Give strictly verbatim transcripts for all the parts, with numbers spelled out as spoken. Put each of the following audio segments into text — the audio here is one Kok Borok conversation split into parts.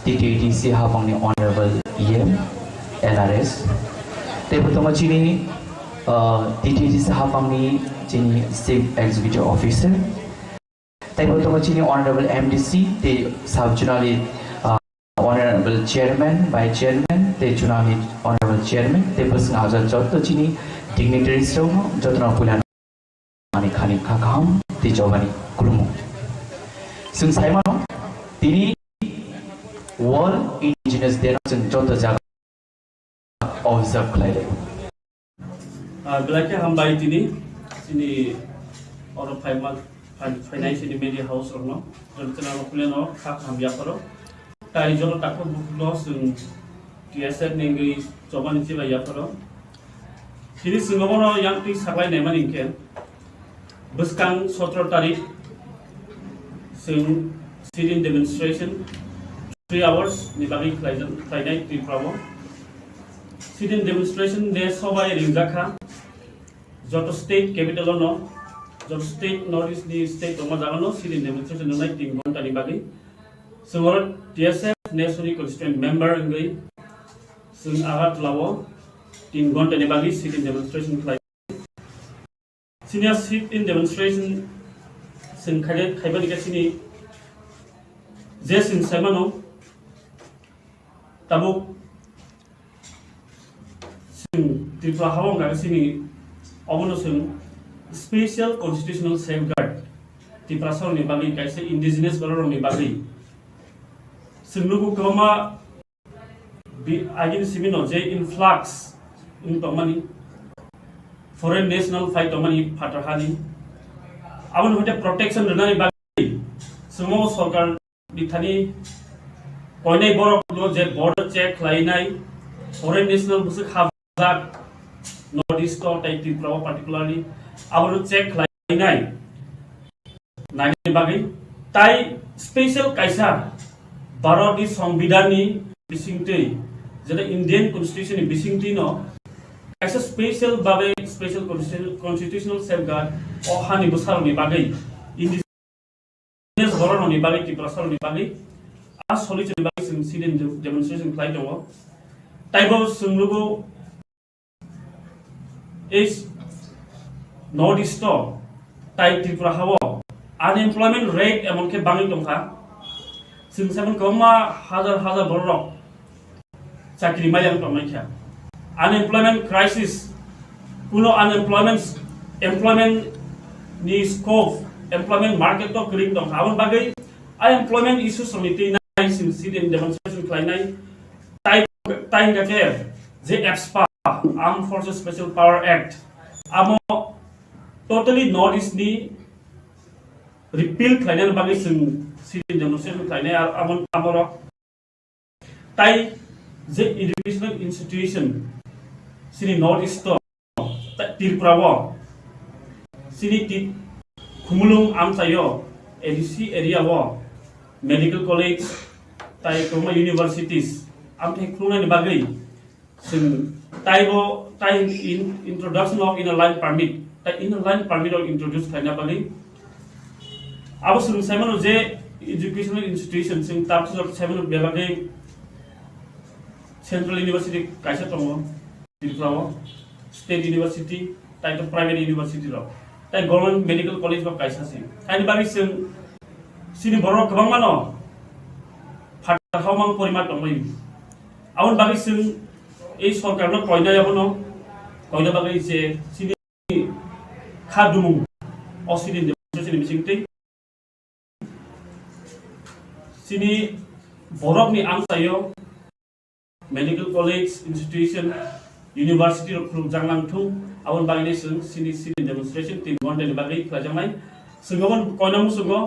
T T A D C hapangni Honorable E M, L R S. Teibo tongo chini, uh, T T A D C hapangni chini Chief Executive Officer. Teibo tongo chini Honorable M D C, tei sub zonal ni, uh, Honorable Chairman, Vice Chairman, tei zonal ni Honorable Chairman, tei bwswng ajak joto chini dignitaries rok, joto no puila ani khani kha kaham tei jobani khulumung. Chwng sai mano, tini World Indigenous Day no chwng joto jaga observe khlai lai. Ah, belai khe hambai tini chini oro phaima, phai-, phainai chini media house rokno, joto chwng ano khuliano kha kaham yapharo. Tai joto takhuk bukhukno chwng T S F ni wngwi chobani chibai yapharo. Tini chwng obono yang twi saklai naimani hinkhe, bwskang sotro tarik chwng sit-in demonstration three hours ni bagwi khlaijak, khlainai Tripura o. Sit-in demonstration de sobai ringjak kha. Joto state capital o no, joto state North East ni state tongma jaga no sit-in demonstration wngnai tin ghonta ni bagwi. Chwng oro T S F National Constituent Member wngwi chwng Agartala o tin ghonta ni bagwi sit-in demonstration khlai. Chini a sit-in demonstration chwng khaide khaibani khe chini je chwng sai mano tabuk chwng Tripura ha o wngkha khe chini obono chwng special constitutional safeguard Tiprasarokni bagwi kaisa indigenous bororokni bagwi chwng nugo kwbangma Bi-, agini simi no je influx wng tongmani, foreign national phai tongmani phatar hani, aboni hoite protection rwnani bagwi chwngno sorkar ni thani koinai borok no je border check khlainai, foreign national bwswk hapjak North East o tei Tripura o particularly abono check khlai nai, naini bagwi tai special kaisa Bharat ni Songbidan ni bisingtwi, jeta Indian Constitution ni bisingtwi no kaisa special babe special constitu-, constitutional safeguard o hani bwsarok ni bagwi, indigenous borok ni bagwi, Tiprasa rok ni bagwi, a solution ni bagwi chwng sit-in demonstration khlai tongo. Taibo chwng nugo, ei North East o tai Tripura ha o unemployment rate emon khe bangwi tongkha. Chwng saimano kwbangma hajar hajar borok rok chakri maya wng tongmani kha. Unemployment crisis, kuno unemployment, employment ni scope, employment market to kwrwi tongkha. Aboni bagwi unemployment issues rokni twi nai chwng sit-in demonstration khlainai. Tai, tai hwnkha khe je AFSPA, Armed Forces Special Power Act, amo totally North East ni repeal khlainani bagwi chwng sit-in demonstration khlainai, ar amo, amorok tai je educational institution chini North East o, tai Tripura o, chini ti Khumulwng amchaio, A D C area o, medical college, tai kwbangma universities amthai khulungnani bagwi chwng taibo tai in-, introduction of inner line permit, tai inner line permit rok introduce khlaina bagwi. Abo chwng saimano je educational institution chwng tabuk saimano bebagwi Central University kaisa tongo Tripura o, State University, tai to private university rok, tai Government Medical College bo kaisa se. Haini bagwi chwng chini borok kwbangma no phatar haumang porima tonglaio. Aboni bagwi chwng ei sorkarno koinai abono koina bagwi je chini kha dumung o sit-in demonstration ni bisingtwi chini borokni amchaio medical college, institution, university rok khulukjak nang thung, aboni bagwi chwng chini sit-in demonstration tin ghonta ni bagwi khlaijaknai. Chwng aboni koina muchungo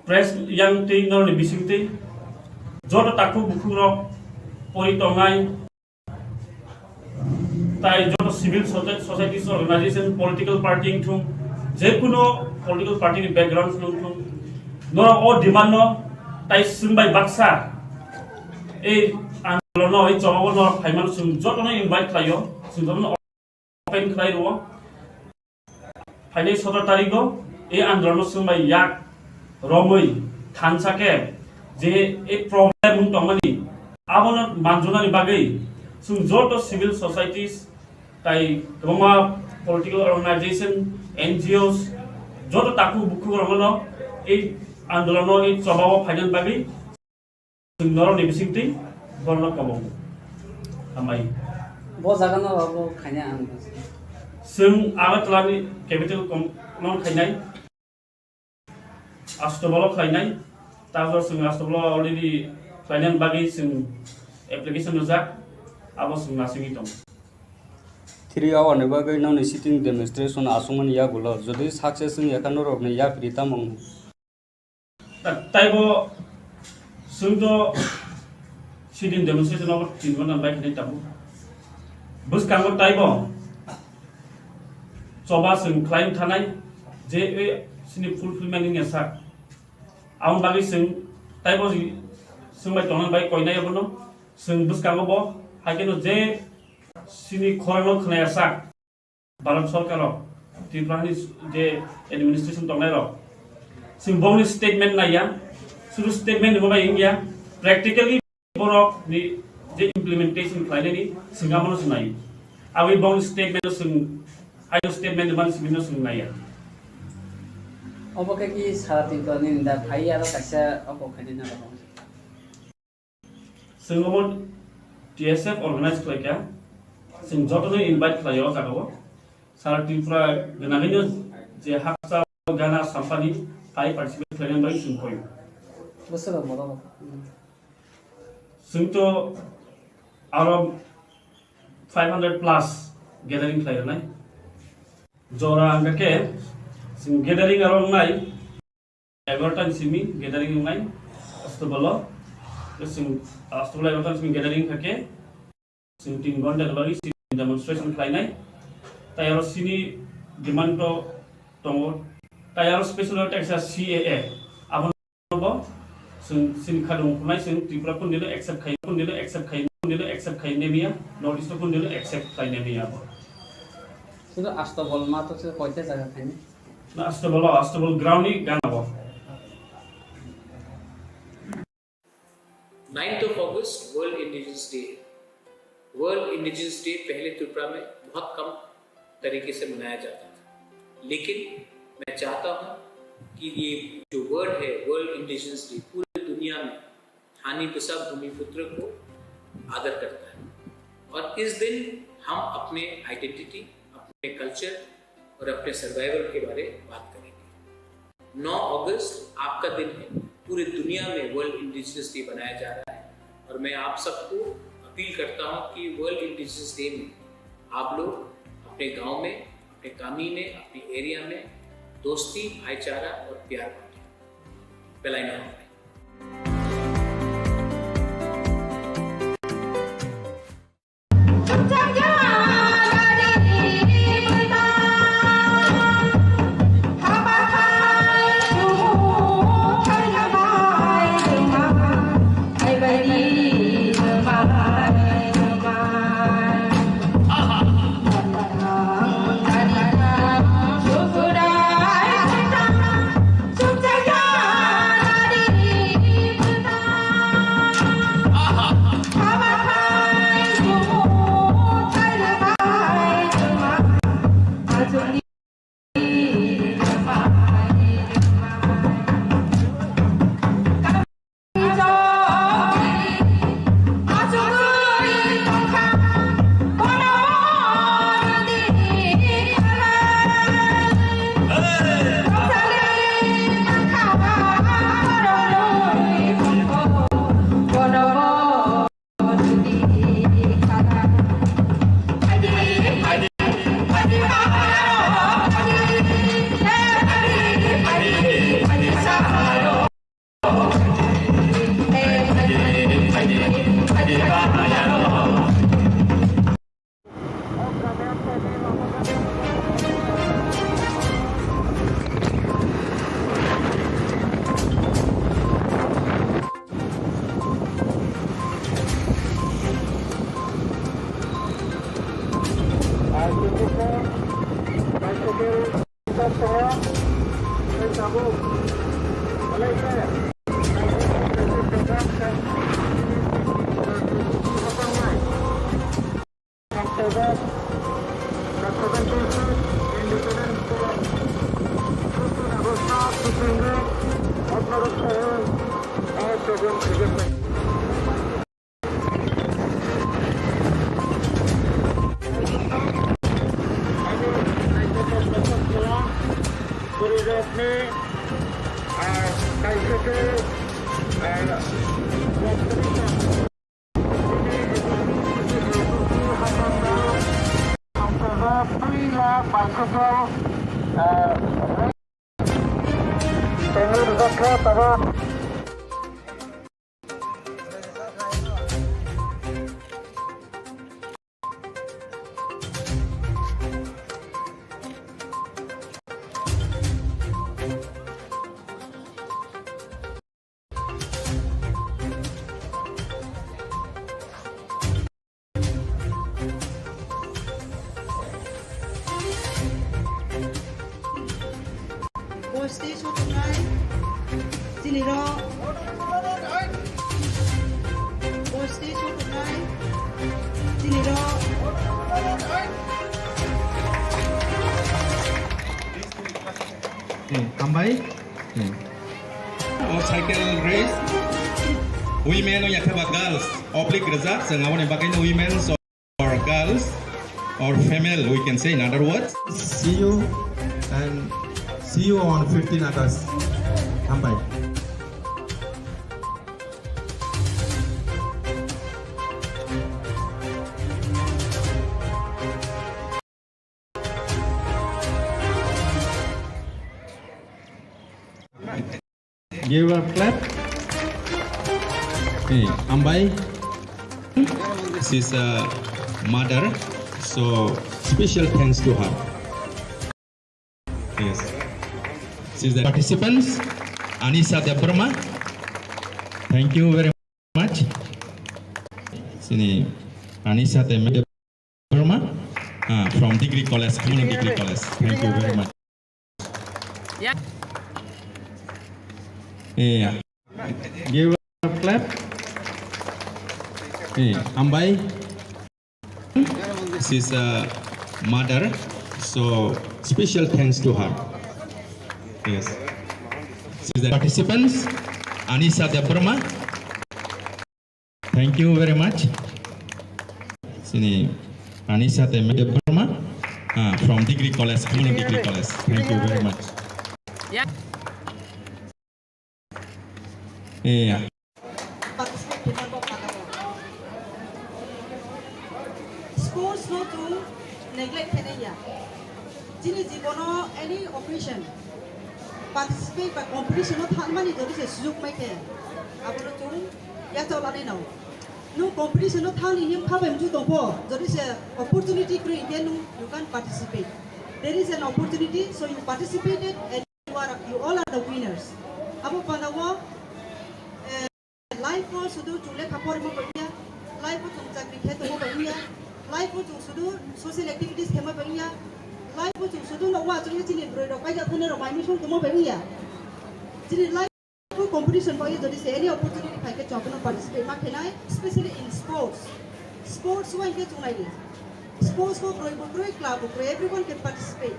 press yang tei norokni bisingtwi joto takhuk bukhuk rok pori tongnai, tai joto civil soci-, societies organization, political party wngthung, jekuno political party ni background wngthung, norok o demand no tai chwng bai baksa ei andolon no, ei chobao norok phaimano chwng jotono invite khlaio, chwng jotono open khlai rwo. Phainai sotoro tarikgo e andolonno chwng bai yak romwi thansa khe Je ei problem wng tongmani, abono manjunani bagwi chwng joto civil societies tai kwbangma political organization, N G Os, joto takhuk bukhuk rokno ei andolono ei chobao phainani bagwi chwng norokni bisingtwi borokno kobo. Hambai. Bo jagano abo khaina ang. Chwng Agartala ni capital kom-, no khainai. Astobalo khlainai, tabuk chwng Astobalo already khlainani bagwi chwng application rwjak, abo chwng nasingwi tongo. Three hour ni bagwi nokni sitting demonstration aswkmani yagulo, jodi success wngya kha norokni yapri tamo wngkha? Ta-, taibo chwng to sitting demonstration obo tin ghonta bai khainai tabuk. Bwskango taibo choba chwng khlai thanai je e sini fulfillment wngya sak. Aboni bagwi chwng taibo chwng bai tongnani bai koinai abono chwng bwskango bo hai kheno je sini khorangno khwnaya sak Bharat Sorkar rok Tripura ni je administration tongnai rok chwng bongni statement naiya, suru statement ni bai wngya, practically borok ni je implementation khlainani chwng abono chwng nai. Aboni bongni statement no chwng, aino statement ni mani simi no chwng naiya. Obo khe ki sara Tripura ni da phai aro kaisa oko khainai na rok. Chwng obo T S F organize khlai kha, chwng jotono invite khlai o jaga o. Sara Tripura gwnangwi no je hakcha gana sampani phai participate khlainani bagwi chwng koi. Bwswk rok moto. Chwng to aro five hundred plus gathering khlai rwnai. Jora hwnkha khe chwng gathering aro wngnai egarota ni simi gathering wngnai Astobalo. Chwng Astobalo egarota ni simi gathering kha khe chwng tin ghonta ni bagwi chini demonstration khlainai. Tai aro chini demand to tongo. Tai aro special aro teisa C A A. Abono bo chwng chini khadong phunai chwng Tripura kundilo accept khai, kundilo accept khai, kundilo accept khai nemiya, North East kundilo accept khai nemiya bo. Sino Astobal ma to se koita jaga khaini? Na Astobal, Astobal ground ni gana bo. Ninth of August World Indigenous Day है। World indigenous day पहले त्रिपुरा में बहुत कम तरीके से मनाया जाता था, लेकिन मैं चाहता हूँ कि ये जो वर्ड है वर्ल्ड इंडिजिनस डे, पूरे दुनिया में थानी बिसा भूमिपुत्र को आदर करता है। और इस दिन हम अपने आइडेंटिटी, अपने कल्चर और अपने सर्वाइवल के बारे में बात करेंगे। नौ अगस्त आपका दिन है, पूरे दुनिया में वर्ल्ड इंडिजिनस डे मनाया जा रहा है और मैं आप सबको अपील करता हूँ कि वर्ल्ड इंडिजिनस डे में आप लोग अपने गांव में, अपने कॉलोनी में, अपने एरिया में दोस्ती, भाईचारा और प्यार बांटें। बेलाइना। Bo stage o tongnai chini rok, bo stage o tongnai chini rok. Hmm, hambai. Hmm. O cycle race, women o yakhe ba girls, oblik rijak, chwng aboni bagwi no women or girls or female, we can say in other words. See you and see you on fifteen August. Hambai. Give a clap. Hey, hambai. She's a mother, so special thanks to her. Yes. She's the participants, Anisa Debbarma. Thank you very much. Sini Anisa Debbarma, ah, from Degree College, Kumulon Degree College. Thank you very much. Yeah. Yeah. Give a clap. Hey, hambai. She's a mother, so special thanks to her. Yes. She's the participants, Anisa Debbarma. Thank you very much. Sini Anisa Debbarma, ah, from Degree College, Kumulon Degree College. Thank you very much. Yeah. Yeah. Participate khaima bo phataro. Sports no chwng neglect khainai ya. Chini jibono any occasion participate ba competition o thangmani jodi se sujuk mai khe, abono chwng yachaolanai nao. Nwng competition o thangni him kha bai muchung tongpho, jodi se opportunity kwrwi hwnkhe nwng you can participate. There is an opportunity, so you participated and you are, you all are the winners. Abo panda o, eh, life o sudu chwng lekha porima bai wngya, life o chwng chakri khe tongma bai wngya, life o chwng sudu social activities khaima bai wngya, life o chwng sudu no uansukya chini bwrwi rok kaijak thani rok bai misong tongma bai wngya. Chini life o competition bai jodi se any opportunity phai khe chwng abono participate ma khainai, especially in sports. Sports o hwnkhe chwng nai di. Sports o kwrwi bo kwrwi, club bo kwrwi, everyone can participate.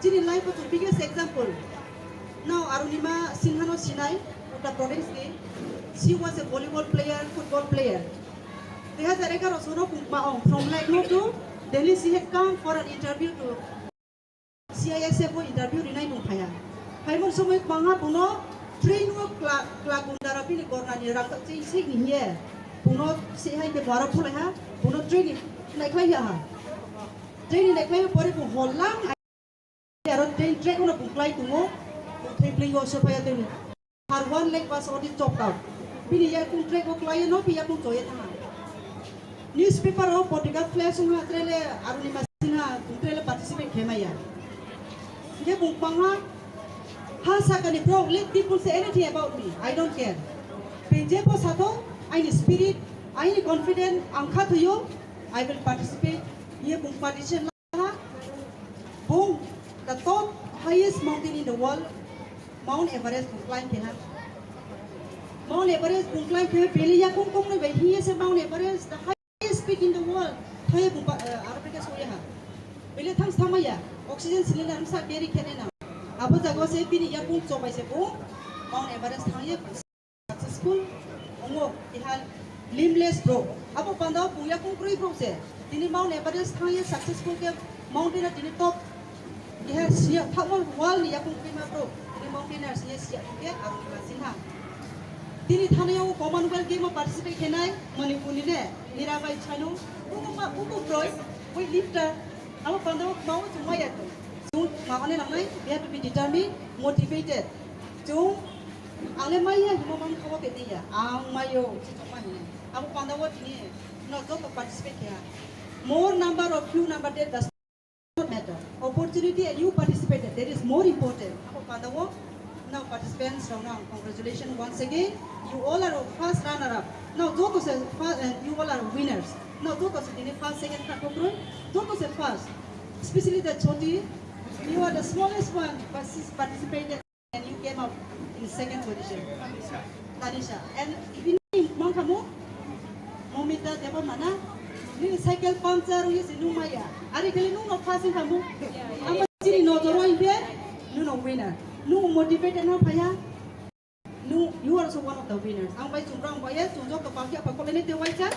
Chini life o chwng biggest example. Now Arunima Sinha no sinai, Uttar Pradesh ni. She was a volleyball player, football player. Dui hazar egaroh sono ma ong from Lucknow to Delhi she had come for an interview to C I S F o interview rinai nung phaiya. Phaimon somoi kwbangma bono train o kla, kla gunda rok bini gornani rang tak chei sek ni hiye. Bono se hai ke baro phulai ha, bono train ni naikhlai ha. Train ni naikhlai pore bo hol lang aro train track no buklai tungo. Thei play o se phaiya tei. Her one leg was already chopped out. Bini yakung track o klaiye no, bini yakung choye thanga. Newspaper o potika flash wngha, trele Arunima Sinha, trele participate khe maya. Hingke bung bangha, ha sakani bro, let people say anything about me, I don't care. Bini jebo sato, aini spirit, aini confident, ang kha thuyo, I will participate. Ye bung participate. Bung, the top highest mountain in the world, Mount Everest bung climb khe ha. Mount Everest bung climb khe, bini yakung kongnwi bai hiye se Mount Everest, the highest peak in the world. Thoye bung ba, eh, aro beke soye ha. Bini thang samaya, oxygen cylinder msa carry khe nai na. Abo jaga se bini yakung chobai se bung Mount Everest thangye successful wngo, tihal limitless bro. Abo panda o puya kung kroi bro se. Tini Mount Everest thangye successful ke mountain a tini top. Tihal siya thakmo world ni yakung kroi ma bro. Tini mountaineer siya siya ke Arunima Sinha. Tini thani o Commonwealth Game o participate khenai Manipur ni ne Mirabai Chanu. Buku ma buku kroi weight lifter. Abo panda o ma o chuma ya tu. Chung ma one nangnai, we have to be determined, motivated. Chung Ang le maya himo man khawa ke niya. Ang mayo, chichok ma hini. Abo panda wo tini, no joto participate ya. More number or few number, that does not matter. Opportunity and you participated, that is more important. Abo panda wo, now participants, now congratulations once again. You all are first runner up. Now joto se, fir- uh, you all are winners. Now joto se tini first, second, third, fourth, joto se first. Especially the Choti, you are the smallest one, but she's participated. And you came out in second position. Tanisha. And even mong kamu, Momita Debbarma na, ni cycle puncture ye si nung maya. Ari kali nung no first kamu. Ama sini no joro ibe, nung no winner. Nung motivated na paya. Nung, you are also one of the winners. Ang bai chumrang bai ya, chumjok to pagi apa kau ini te waisa.